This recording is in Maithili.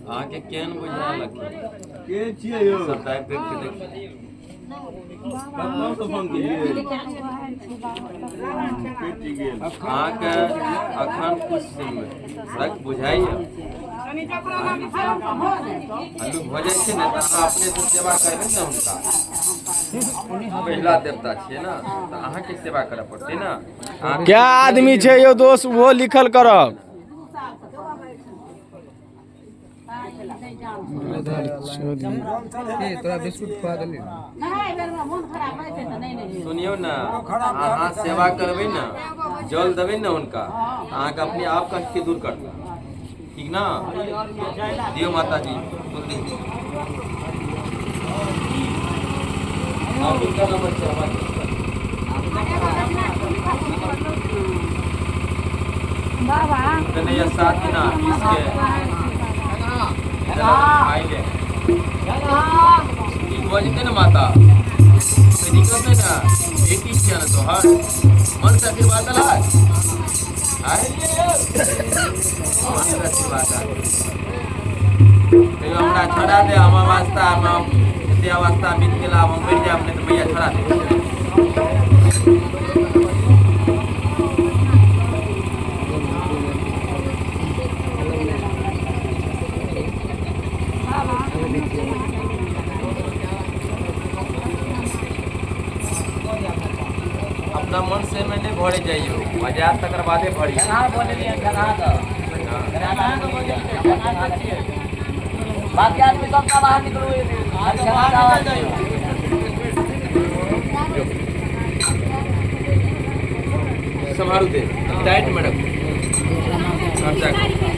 अहाँके केहन बुझायल के छियै यौ? सब टाइप देख के देखियौ। कतऽसँ फोन केलियै? कटि गेल। अहाँके अखन कुछ फर्क बुझाइए? हल्लुक भऽ जाइ छै ने तऽ अहाँ अपनेसँ सेवा करबै ने हुनका। पहिला देवता छियै ने, तऽ अहाँके सेवा करऽ पड़तै ने। क्या आदमी छै यौ दोस्त, ओहो लिखल करब। सुनियौ ने, अहाँ सेवा करबै ने, जल देबै ने हुनका, अहाँके अपने आप कष्टके दूर करता। ठीक ना? दियौ माताजी जल्दी। किनका नंबर छै? बाबा कन्हैया 7 दिना 20 के खाइ ले। ठीक भऽ जेतै ने माता? कोई दिक्कत नहीं ना? बेटी छियै ने तोहर, मन से आशीर्वाद देलक? आय मन से आशीर्वाद दे। कहियो हमरा छोड़ा दे, हम अवस्था हम एते अवस्था बीत गेल, आब हम मरि जायब, नहि तऽ मैया छोड़ा दे। अपना मन से में नहीं भरे जाइयो, बाजार तकर बादे भरी। बाकी आदमी सब का बाहर निकलो। संभारू दे, टाइट में रखो। खर्चा करो।